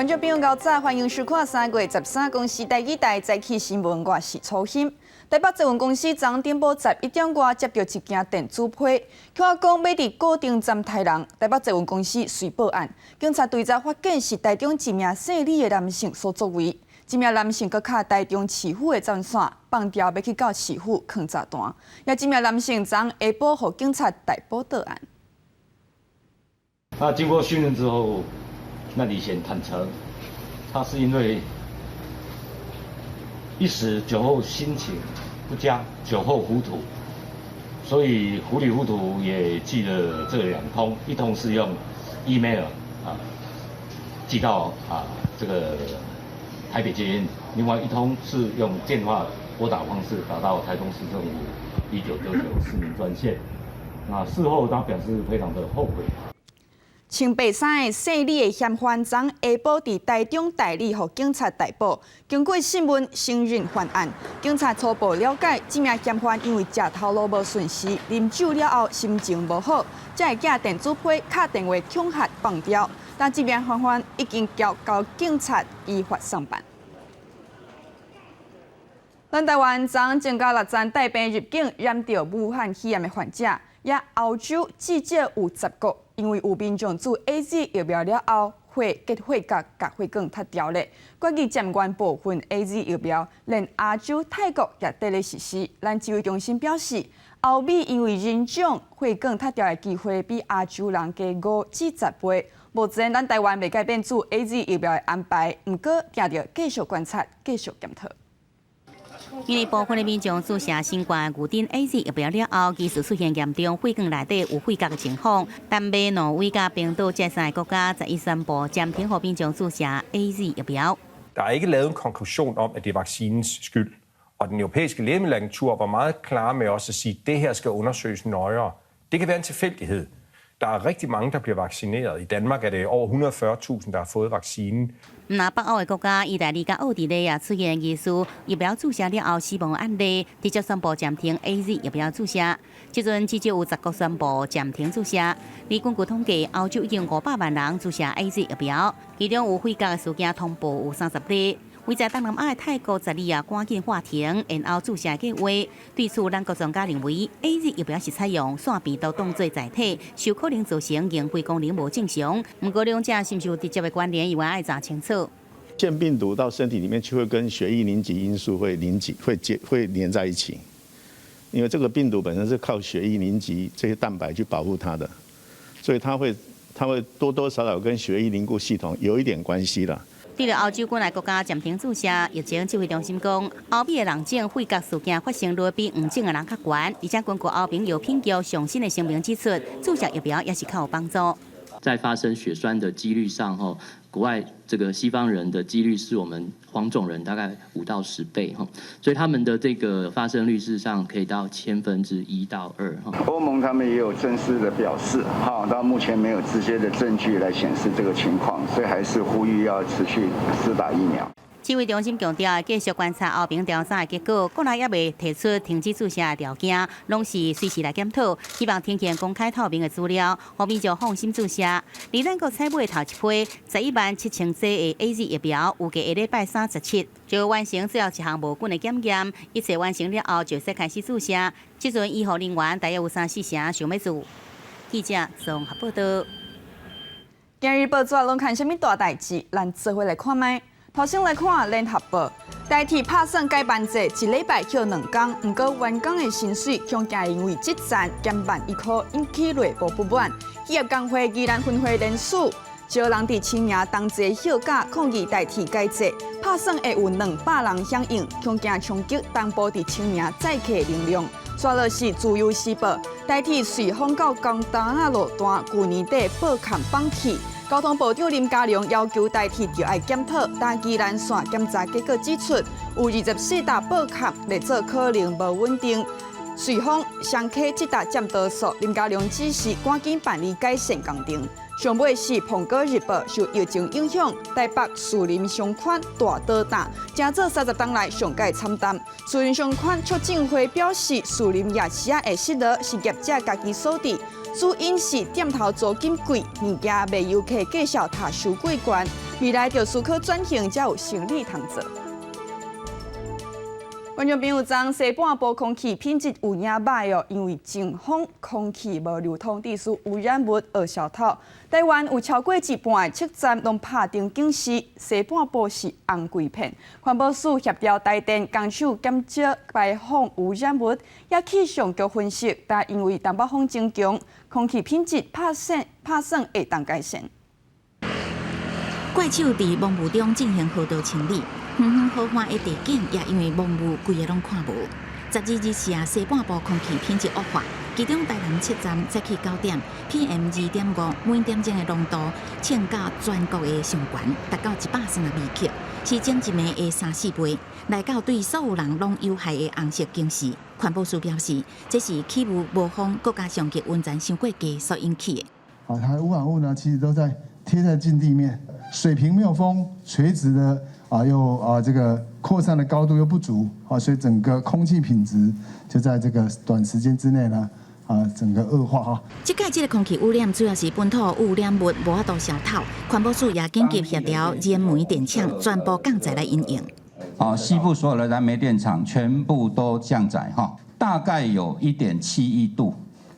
觀眾朋友早晨，歡迎收看3月13公視台語台早起新聞，我是楚欣。台北捷運公司昨頂晡11點外接著一件電子批，強講欲佇固定站刣人，台北捷運公司遂報案，警察追查發現是台中一名姓李的男性所作為。這名男性閣敲台中市府的專線，放調欲去到市府囥炸彈。也這名男性昨下晡予警察逮捕到案。那經過訊問之後，那李賢坦承，他是因為一時酒後心情不佳，酒後糊塗，所以糊裡糊塗也寄了這兩通，一通是用 email 啊寄到啊這個台北捷運，另外一通是用電話撥打方式打到台中市政府1999市民專線。那事後他表示非常的後悔。穿白衫的姓李的嫌犯，昨下晡佇台中大里予警察逮捕。經過訊問，承認犯案。警察初步了解，這名嫌犯因為食頭路無順時，啉酒了後心情無好，才會寄電子批敲電話恐嚇放調。但這名嫌犯已經交交警察依法送辦。咱台灣昨增加六例帶病入境染著武漢肺炎的患者，也歐洲至少有10國，因為有民眾注 AZ 疫苗了後，血結血角共血管塞牢咧，決議暫緩部分 AZ 疫苗，連亞洲泰國也佇咧實施。咱指揮中心表示，歐美因為人種血管塞牢的機會比亞洲人低5至10倍。目前咱台灣未改變注 AZ 疫苗的安排，毋過定著繼續觀察、繼續檢討。因為部分的民眾注射新冠預頂 AZ 疫苗了後，疑似出現嚴重血管內底有血結的情況。丹麥、挪威佮冰島這三个國家十一宣布暫停予民眾注射 AZ 疫苗。 Der er ikke lavet en konklusion om, at det er vaccinens skyld. Og den europæiske lægemiddelagentur var meget klar med også at sige, at det her skal undersøges nøjere. Det kan være en tilfældighed. Der er rigtig mange, der bliver vaccineret. I Danmark er det over 140.000, der har fået vaccinen. 毋但北歐的國家，意大利佮奧地利也出現疑似疫苗注射了後死亡案例，直接宣布暫停 AZ 疫苗注射。這陣至少有10國宣布暫停注射。而根據統計，歐洲已經500萬人注射 AZ 疫苗，其中有血結的事件通報有30例。位在東南亞的泰國十二也趕緊喊停延後注射計劃。對此，咱國專家認為，AZ 疫苗是採用腺病毒當做載體，受可能造成凝血功能無正常。毋過兩者是毋是有直接的關聯，猶愛查清楚。腺病毒到身體裡面就會跟血液凝集因素會凝集、會結、會連在一起，因為這個病毒本身是靠血液凝集這些蛋白去保護它的，所以它會多多少少跟血液凝固系統有一點關係啦。對著歐洲國內國家暫停注射，疫情指揮中心講，歐美的人種血結事件發生率比黃種的人較懸，而且根據歐盟藥品局上新的聲明指出，注射疫苗也是較有幫助。在發生血栓的幾率上，吼，國外這個西方人的幾率是我們黃種人大概5到10倍，哈，所以他們的這個發生率事實上可以到1/1000到2，哈。歐盟他們也有正式的表示，哈，到目前沒有直接的證據來顯示這個情況，所以還是呼籲要持續施打疫苗。指揮中心強調，繼續觀察歐盟調查的結果，國內猶未提出停止注射的條件，攏是隨時來檢討，希望呈現公開透明的資料，予民眾放心注射。而咱國採買頭一批117,000劑的 AZ 疫苗，預計下禮拜三十七就完成最後一項無菌的檢驗，一切完成了後，就會開始注射。這陣醫護人員大約有三四成想欲注。記者綜合報道。今日報紙攏看啥物大代誌？咱做伙來看覓。頭先來看聯合報，台鐵拍算改班制，一禮拜歇兩工，毋過員工的薪水恐驚因為這層減11,000塊，引起內部不滿。企業工會宜蘭分會連署，招人佇清明同齊歇假抗議台鐵改制，拍算會有200人響應，恐驚衝擊東部佇清明載客能量。煞落是自由時報，台鐵瑞芳到江東仔路段，舊年底報崁放棄。交通部長林佳龍要求台鐵著愛檢討，但宜蘭線檢查結果指出，有24搭報崁列做可能無穩定。瑞芳雙溪這搭佔多數，林佳龍指示趕緊辦理改善工程。上尾是《蘋果日報》受疫情影響，台北士林商圈大倒彈，成做30冬來上蓋慘淡。士林商圈促進會表示，士林夜市仔的失落是業者家己所致，主因是店頭租金貴，物件賣遊客價數塔收過懸，未來著思考轉型才有生意通做。觀眾朋友，昨西半部空氣品質有影䆀哦，因為靜風空氣無流通，致使污染物學燒透。台灣有超過一半的測站攏拍燈警示，西半部是紅規片。環保署協調台電工廠減少排放污染物，也氣象局分析，但因為東北風增強，空氣品質拍算拍算會當改善。怪手佇濃霧中進行河道清理。遠遠好看的地景，也因為濃霧，規个攏看無。12日時啊，西半部空氣品質惡化，其中台南測站早起9點，PM 2.5每點鐘的濃度，衝到全國的上懸，達到132微克，是前一暝的三四倍，來到對所有人攏有害的紅色警示。環保署表示，這是氣霧無風，閣加上極溫層傷過低所引起的。啊，它的污染物呢，其實都在貼在近地面，水平沒有風，垂直的。啊，又啊，這個擴散的高度又不足，啊，所以整個空氣品質就在這個短時間之內呢，啊，整個惡化哈。這擺這個空氣污染主要是本土污染物無法度消透，環保署也緊急協調燃煤電廠全部降載來因應。啊，西部所有的燃煤電廠全部都降載哈，大概有1.7億度，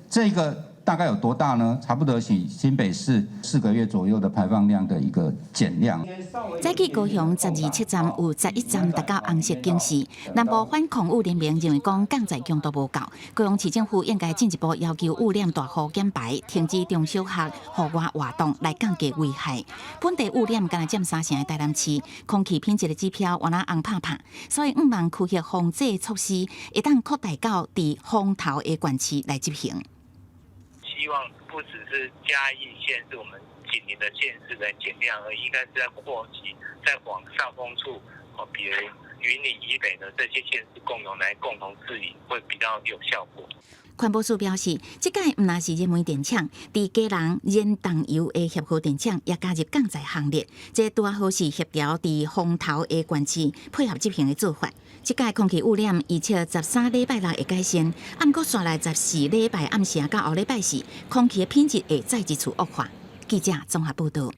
這個大概有多大呢？差不多是新北市4個月左右的排放量的一個減量。早起高雄12測站有11站達到紅色警示，南部反控污聯盟認為講降載強度無夠，高雄市政府應該進一步要求污染大戶減排，停止中小學戶外活動來降低危害。本地污染干焦佔三成的台南市，空氣品質的指標原來紅拍拍，所以向望區域防治措施會當擴大到佇風頭的縣市來執行。希望不只是嘉義縣是我們緊鄰的縣市來減量，而應該是在擴及，再往上風處，哦，比如雲林以北的這些縣市共同來共同治理，會比較有效果。環保署表示，這擺毋但是燃煤電廠，佇基隆燃重油的協和電廠也加入降載行列。這拄仔好是協調佇風頭的縣市配合執行的做法。這擺空氣污染預測13禮拜六會改善，毋過紲來14禮拜暗時到後禮拜四，空氣的品質會再一次惡化。記者綜合報道。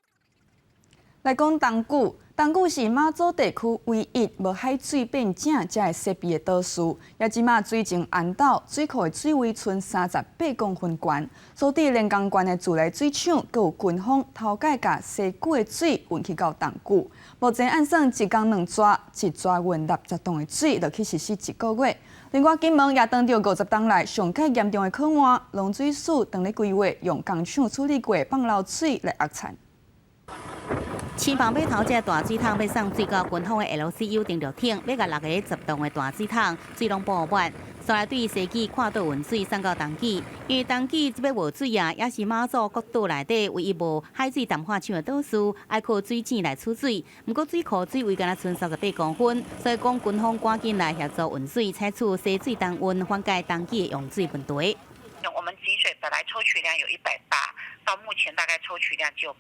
來講東莒，東莒是馬祖地區唯一無海水變井才會設備的島嶼，也這馬水情絚斗，水庫的水位賰38公分懸，所以連江縣的自來水廠，閣有軍方頭擺共西莒的水運去到東莒。目前按算一工兩逝，一逝運60噸的水落去實施一個月。另外，金門也當著50冬來上蓋嚴重的乾旱，農水署當咧規劃用工廠處理過的放流水來壓產。青房碼頭這大水桶欲送水到軍方的 LCU 登陸艇，欲共六个10噸的大水桶水攏補滿，煞來對西莒跨島運水送到東莒，因為東莒這欲無水啊，也是馬祖各島內底唯一無海水淡化廠的島嶼，愛靠水井來取水。毋過水庫水位干焦賰38公分，所以講軍方趕緊來協助運水，採取西水東運，緩解東莒的用水問題。我們井水本來抽取量有180，到目前大概抽取量只有80。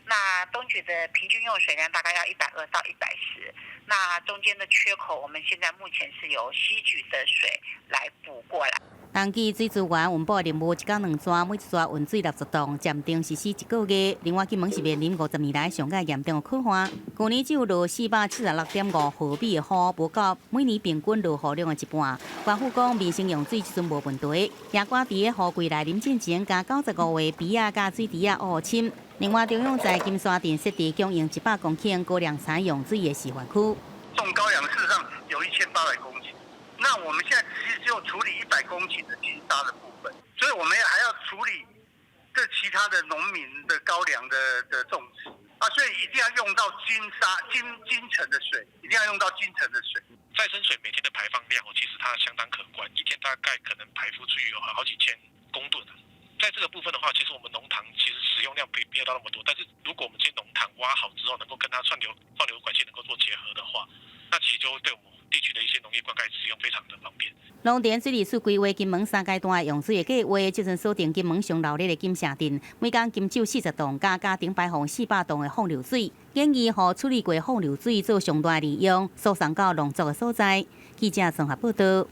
那東莒的平均用水量大概要120到110，那中間的缺口，我們現在目前是由西莒的水來補過來。東莒水資源運補任務一工兩逝，每一逝運水60噸，暫定實施一個月。另外，金門是面臨50年來上蓋嚴重的乾旱，舊年只有落476.5毫米的雨，無夠每年平均落雨量的一半。官府講民生用水這陣無問題，也掛佇個雨季來臨進前，加95個埤仔佮水池仔挖深。另外，中央在金沙鎮設置供應100公頃高粱產用水的示範區。種高粱事實上有1800公頃，那我們現在其實只有處理100公頃的金沙的部分，所以我們還要處理這其他的農民的高粱的種植啊，所以一定要用到金沙金金城的水，一定要用到金城的水。再生水每天的排放量哦，其實它相當可觀，一天大概可能排出去有好幾千公噸。在這個部分的話，其實我們農塘其實使用量並沒有到那麼多，但是如果我們這些農塘挖好之後，能夠跟它串流放流管線能夠做結合的話，那其實就對我們地區的一些農業灌溉使用非常的方便。農田水利署規劃金門三階段用水的計劃，這陣鎖定金門上鬧熱的金城鎮，每工金酒40噸，加加頂排放400噸的放流水，建議予處理過放流水做上大利用，輸送到農作的所在。記者綜合報道。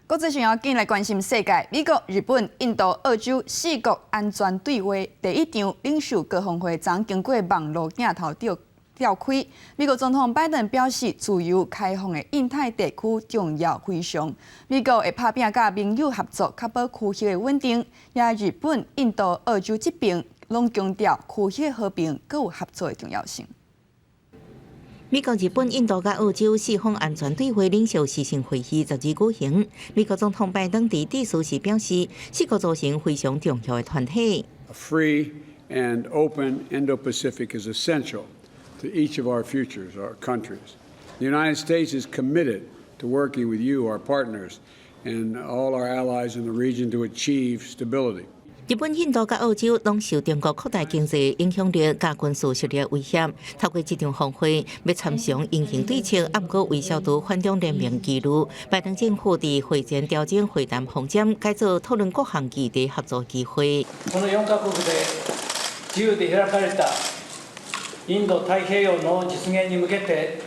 國際上要緊來關心世界，美國、日本、印度、澳洲四國安全對話第一場領袖高峰會，昨經過網路鏡頭調召開。美國總統拜登表示，自由開放的印太地區重要非常。美國會拍拼佮盟友合作，確保區域的穩定。也日本、印度、澳洲這邊攏強調區域和平閣有合作的重要性。美國、日本、印度佮澳洲四方安全對話領袖視訊會議十二舉行。美國總統拜登佇致辭時表示，四國組成非常重要的團體。 A free and open Indo-Pacific is essential to each of our futures, our countries. The United States is committed to working with you, our partners, and all our allies in the region to achieve stability. 日本、印度佮澳洲攏受中國擴大經濟影響力佮軍事實力威脅，透過這場峰會，欲參詳因應對策，毋過為消除反中聯盟疑慮。拜登政府佇會前調整會談方針，改做討論各項議題合作機會。この4カ国で自由で開かれたインド太平洋の実現に向けて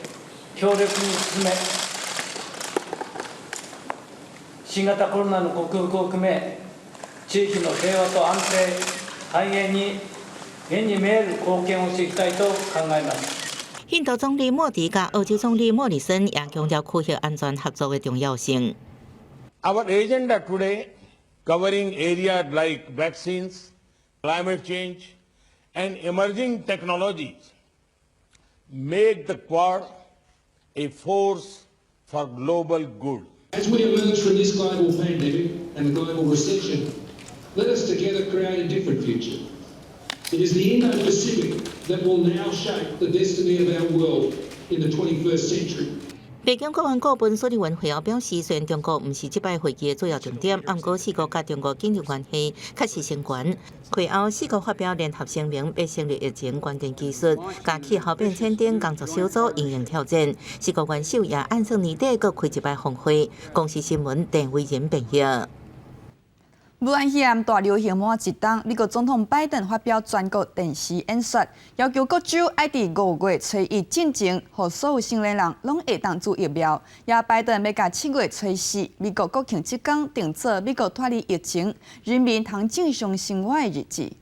協力に進め、新型コロナの克服を含め、地域の平和と安定、繁栄に目に見える貢献をしていきたいと考えます。印度總理莫迪佮澳洲總理莫里森也強調區域安全合作的重要性。 Our agenda today, covering areas like vaccines, climate change, and emerging technologies, make the Quad a force for global good. As we emerge from this global pandemic and the global recession, let us together create a different future. It is the Indo-Pacific that will now shape the destiny of our world in the 21st century. 白宮國安顧問蘇利文會後表示，雖然中國毋是這擺會議的主要重點，毋過四國佮中國緊張關係確實升懸。會後四國發表聯合聲明，欲成立疫情關鍵技術、佮氣候變遷等工作小組因應挑戰。四國元首也按算年底閣開一擺峰會。公視新聞鄧偉仁編譯。武漢肺炎大流行滿一冬，美國總統拜登發表全國電視演說，要求各州愛佇5月初一進前，予所有成年人攏會當注疫苗。也拜登欲共7月初四，美國國慶這工定做美國脫離疫情、人民通正常生活的日子。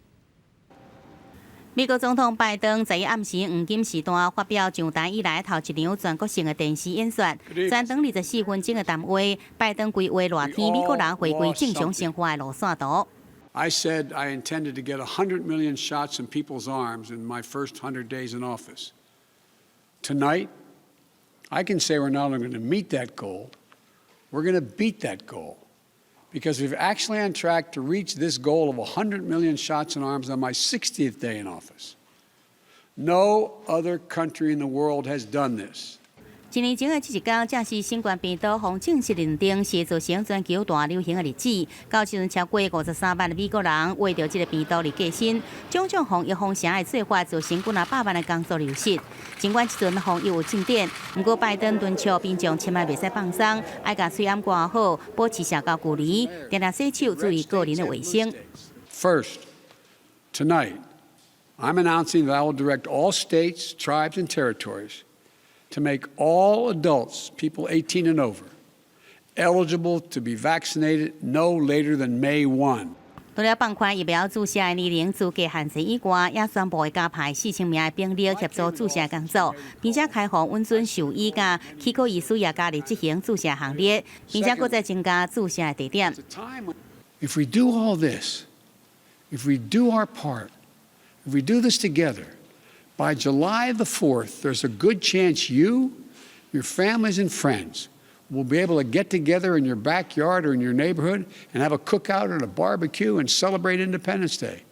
美國總統拜登十一暗時黃金時段發表上台以來頭一場全國性的電視演說，全長24分鐘的談話，拜登規劃熱天美國人回歸正常生活的路線圖。 I said I intended to get 100 million shots in people's arms in my first 100 days in office. Tonight, I can say we're not only going to meet that goal, we're going to beat that goal. Because we're actually on track to reach this goal of 100 million shots in arms on my 60th day in office. No other country in the world has done this. 一年前的這一天，正是新冠病毒予正式認定是造成全球大流行的日子。到時陣超過53萬的美國人為著這个病毒而過身，種種防疫封城的做法造成幾若百萬的工作流失。儘管這陣防疫有進展，毋過拜登敦促民眾千萬袂使放鬆，愛共喙罨蓋好，保持社交距離，定定洗手，注意個人的衛生。 First, tonight, I'm announcing that I will direct all states, tribes, and territories to make all adults, people 18 and over, eligible to be vaccinated no later than May 1. 除了放寬疫苗注射的年齡資格限制以外，也宣布會加派4000名的兵力協助注射工作，並且開放允准獸醫佮齒科醫師也加入執行注射行列，並且閣再增加注射的地點。 If we do all this, if we do our part, if we do this together, by July the 4th, there's a good chance you, your families, and friends will be able to get together in your backyard or in your neighborhood and have a cookout and a barbecue and celebrate Independence Day.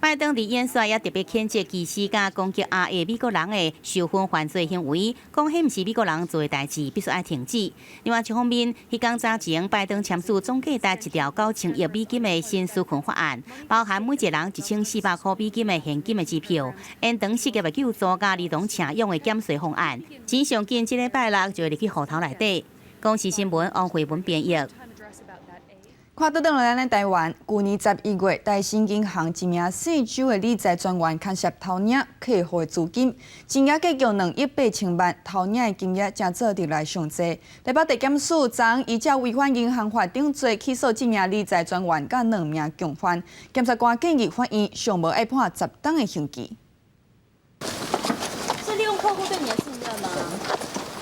拜登佇演說也特別譴責歧視佮攻擊亞裔美國人的仇恨犯罪行為，講彼毋是美國人做的代誌，必須愛停止。另外一方面，彼工早前拜登簽署總價值一兆九千億美金的新紓困法案，包含每一個人1400箍美金的現金的支票，延長失業的救助佮兒童請養的減稅方案。錢上緊，這禮拜六就會入去戶頭內底。公視新聞王慧文編譯。看倒轉來，咱台灣，舊年11月，台新銀行一名姓周的理財專員牽涉偷領客戶的資金，金額計共2億8千萬，偷領的金額成做歷來上濟。台北地檢署昨依照違反銀行法等罪起訴這名理財專員佮兩名共犯，檢察官建議法院上無愛判10冬的刑期。是利用客戶對你的信任嗎？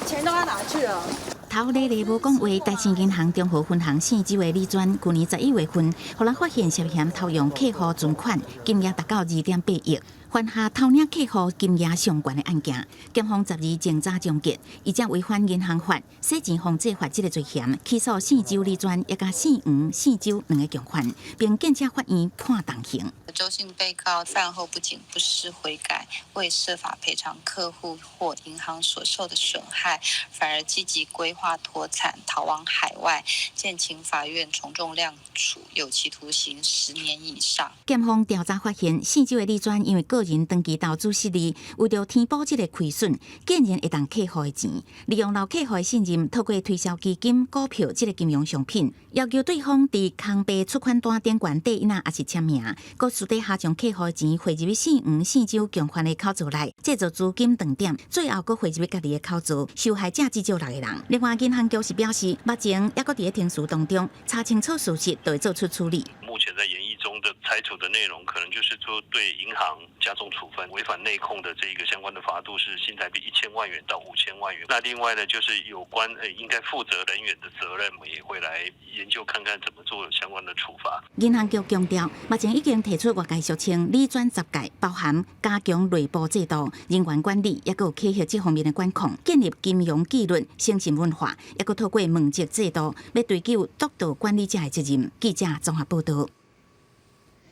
錢都要拿去了。頭咧咧無講話，台新銀行中和分行姓周的理專，舊年11月份，予人發現涉嫌偷用客戶存款，金額達到2.8億，犯下偷領客戶金額上懸的案件。檢方12偵查終結，依照違反銀行法、洗錢防制法這个罪嫌，起訴姓周理專，抑佮姓黃、姓周兩个共犯，並建請法院判重刑。周姓被告犯後不僅不思悔改，未設法賠償客戶或銀行所受的損害，反而積極規劃脫產，逃往海外。建請法院從重量處，有期徒刑10年以上。檢方調查發現，姓周的理專因為個人長期投資失利，為著填補這个虧損，竟然會動客戶的錢，利用老客戶的信任，透過推銷基金、股票這个金融商品，要求對方佇空白出款單頂懸綴印抑是簽名，閣私底下將客戶的錢匯入去姓黃、姓周共犯的口座內，製造資金斷點，最後閣匯入去家己的口座，受害者至少六个人。另外，銀行局是表示，目前猶閣佇咧程序當中，查清楚事實，就會做出處理。目前在研議中的裁處的內容，可能就是說對銀行加重處分，違反內控的這個相關的罰度是新台幣1000萬元到5000萬元。那另外呢，就是有關應該負責人員的責任，我們也會來研究看看怎麼做相關的處罰。銀行局強調，目前已經提出外界俗稱理專十誡，包含加強內部制度、人員管理，抑閣有企業這方面的管控，建立金融紀律、誠信文化，抑閣透過問責制度，欲追究督導管理者的責任。記者綜合報導。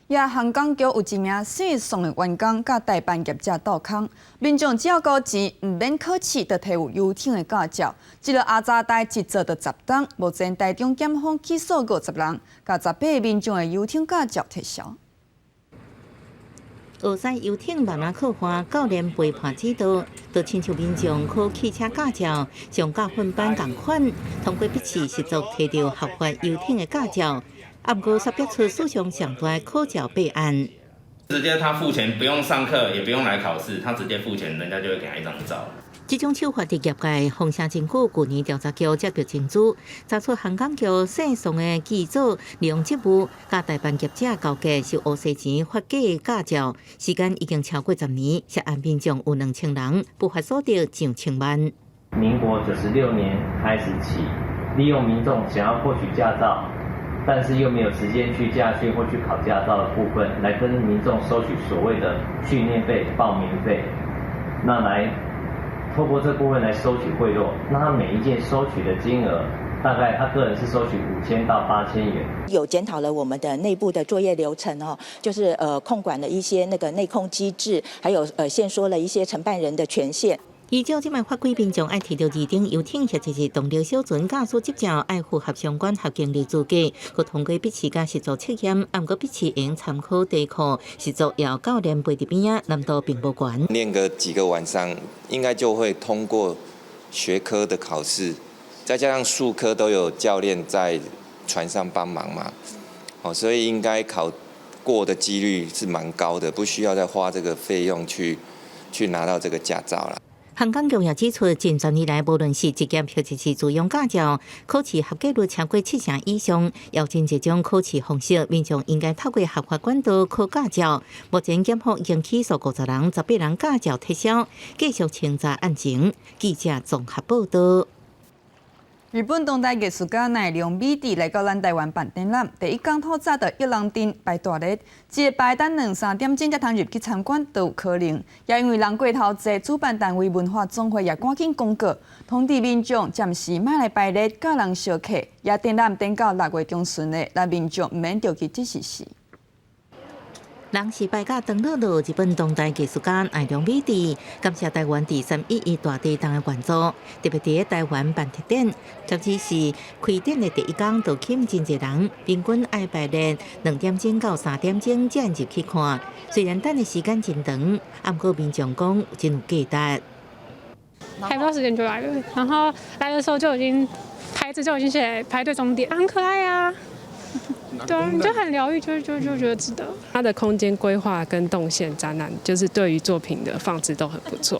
也航港局有一名姓宋的員工，佮代班業者鬥空，民眾只要交錢，毋免考試，就提有遊艇的駕照。這个阿查代一做就10冬，目前台中檢方起訴50人，共18个民眾的遊艇駕照撤銷。學駛遊艇慢慢刻畫教練陪伴指導，就親像民眾考汽車駕照、上駕訓班仝款，通過筆試實作提著合法遊艇的駕照。啊，毋過煞逼出史上上大考照弊案。直接他付錢，不用上課，也不用來考試，他直接付錢，人家就會給他一張照。這種手法佇業界風聲真久，舊年調查局接著偵查，查出航港局姓宋的記者利用職務，佮代辦業者勾結收烏西錢發假駕照，時間已經超過10年，涉案民眾有2000人，不法所得上千萬。民國96年開始起，利用民眾想要獲取駕照，但是又沒有時間去駕訓或去考駕照的部分，來跟民眾收取所謂的訓練費、報名費，那來透過這部分來收取賄賂。那他每一件收取的金額，大概他個人是收取5000到8000元。有檢討了我們的內部的作業流程哦，就是控管了一些那個內控機制，還有限縮了一些承辦人的權限。依照這擺法規，民眾愛提著二等遊艇或者是動力小船駕駛執照，愛符合相關合經歷資格，閣通過筆試佮實作測驗。毋過筆試會參考題庫，實作要教練陪佇邊仔，難度並無懸。練個幾個晚上，應該就會通過學科的考試，再加上術科都有教練在船上幫忙嘛，哦，所以應該考過的幾率是蠻高的，不需要再花這個費用去拿到這個駕照了。航港局也指出，近10年來，無論是職業或者是自用駕照，考試合格率超過七成以上。有真濟種考試方式，民眾應該透過合法管道考駕照。目前檢方已經起訴50人，18人駕照撤銷，繼續清查案情。記者綜合報導。日本當代藝術家奈良美智來到咱台灣辦展覽，第一工透早就裕廊鎮擺大熱，一個排等兩三點鐘才通入去參觀都有可能。也因為人過頭濟，主辦單位文化總會也趕緊公告，通知民眾暫時莫來排列，佮人相客。也展覽等到6月中旬的，咱民眾毋免著去這時時。人是排甲長樂樂，日本當代藝術家奈良美智感謝台灣佇3.11大地震的援助，特別佇台灣辦特展，甚至是開展的第一工就吸引真濟人，平均愛排列2點鐘到3點鐘才入去看。雖然等的時間真長，啊毋過民眾講真有價值。還不到10點就來了，然後來的時候就已經牌子就已經寫排隊終點，很可愛啊。對啊，你就很療癒，就覺得值得。它的空間規劃跟動線展覽，就是對於作品的放置都很不錯，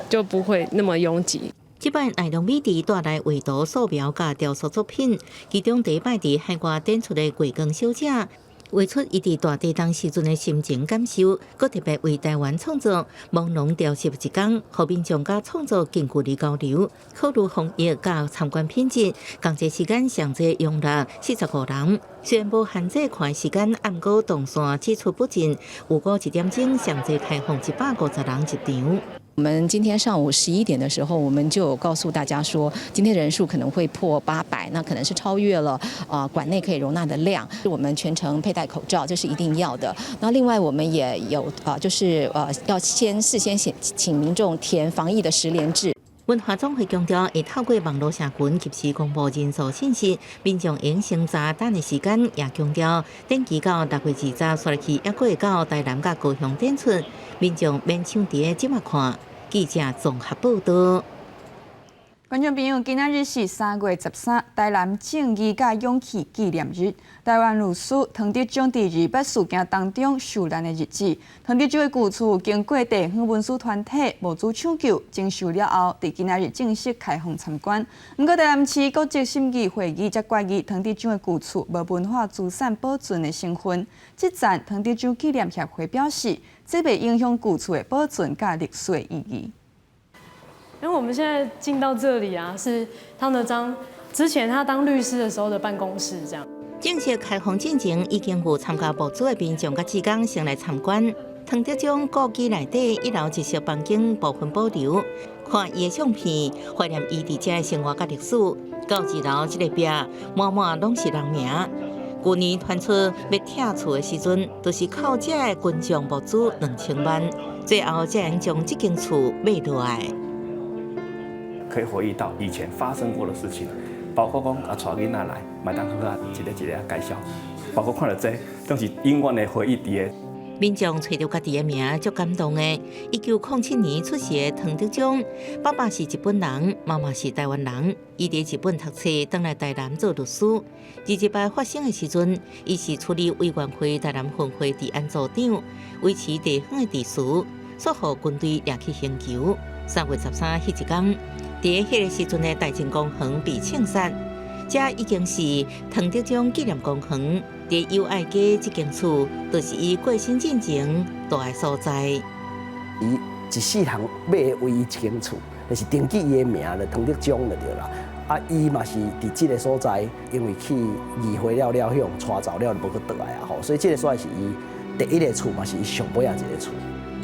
就不會那麼擁擠。這擺奈良美智帶來畫圖、素描佮雕塑作品，其中第一擺佇海外展出的月光小姐，畫出伊佇大地震時陣的心情感受，閣特別為台灣創作朦朧雕塑一工，予民眾佮創作近距離交流，考慮防疫佮參觀品質，仝濟時間上濟容納45人。雖然無限制看時間，毋過動線只出不進，有過1點鐘上濟開放150人入場。我們今天上午11點的時候，我們就有告訴大家說，今天人數可能會破800，那可能是超越了啊館內可以容納的量。我們全程佩戴口罩，這是一定要的。那另外我們也有啊，就是要先事先請民眾填防疫的實聯制。文化總會強調，會透過網路社群及時公布人數信息，民眾應先查等的時間，也強調展期到6月20，煞去抑閣會到台南佮高雄展出，民眾免搶佇咧這馬看。記者綜合報道。觀眾朋友，今仔日是3月13，台南正義佮勇氣紀念日。台灣律師湯德章佇二八事件當中受難的日子。湯德章的舊厝經過地方文書團體募資搶救整修了後，佇今仔日正式開放參觀。毋過台南市古蹟審議會議才決議，湯德章的舊厝無文化資產保存的成分。這陣湯德章紀念協會表示，這袂影響舊厝的保存佮歷史的意義。因為我們現在進到這裡啊，是湯德章之前他當律師的時候的辦公室，這樣。正式開放進前，已經有參加募資的民眾佮志工先來參觀。湯德章故居內底一樓一小房間部分保留，看伊的相片，懷念伊佇遮的生活佮歷史。到二樓這個壁滿滿攏是人名。舊年傳出欲拆厝的時陣，就是靠遮的群眾募資2000萬，最後才能將這間厝買落來。可以回憶到以前發生過的事情，包括講啊，帶囡仔來，嘛會當好啊，一個一個啊介紹，包括看著這，攏是永遠的回憶佇个。民眾揣著家己的名，足感動的。1907年出世的湯德章，爸爸是日本人，媽媽是台灣人。伊佇日本讀冊，轉來台南做律師。二二八發生的時陣，伊是處理委員會台南分會治安組長，維持地方的秩序，煞予軍隊掠去刑求。3月13彼一工，佇彼個時陣的大正公園被槍殺，這已經是湯德章紀念公園。佇友愛街這間厝，就是伊過身進前蹛的所在。伊一世人買的唯一一間厝，就是登記伊的名就湯德章就對啦。啊，伊嘛是佇這個所在，因為去議會了了，彼予帶走了，就無閣轉來啊吼。所以這個所在是伊第一个厝，嘛是伊上尾仔一个厝。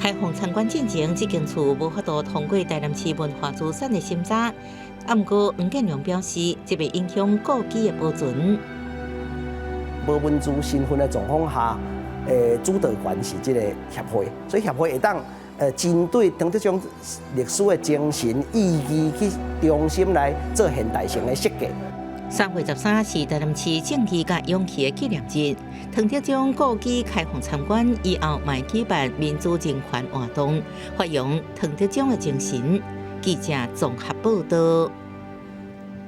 開放參觀進前，這間厝無法度通過台南市文化資產的審查。啊，毋過黃建良表示，這袂影響故居的保存。無文資身份的狀況下，主導權是這個協會，所以協會會當針對湯德章歷史的精神意義去重新來做現代性的設計。3月13是台南市正義佮勇氣的紀念日，湯德章故居開放參觀以後，嘛會舉辦民主人權活動，發揚湯德章的精神。記者綜合報道。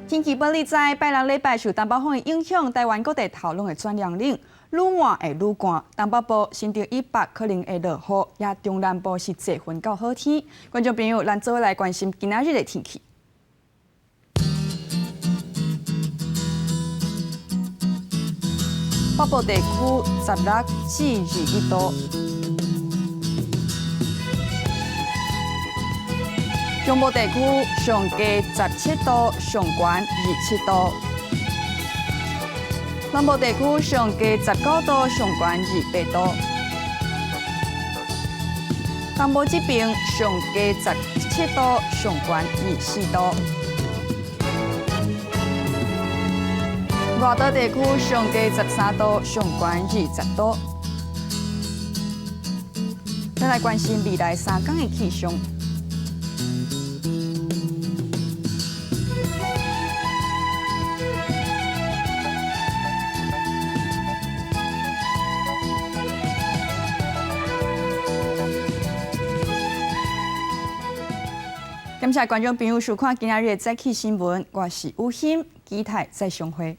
天氣報你知，拜六禮拜受東北風的影響，台灣各地頭攏會轉涼冷，愈晚會愈寒。東北部、新竹以北可能會落雨，也中南部是濟雲到好天。觀眾朋友，咱做伙來關心今仔日的天氣。北部地區16至21度，中部地區上低17度，上懸27度；南部地區上低19度，上懸28度。東部這邊上低17度，上懸24度。外島地區上低13度，上懸20度。再來關心未來3工的氣象。感謝觀眾朋友收看今仔日的早起新聞，我是雨欣，期待再相會。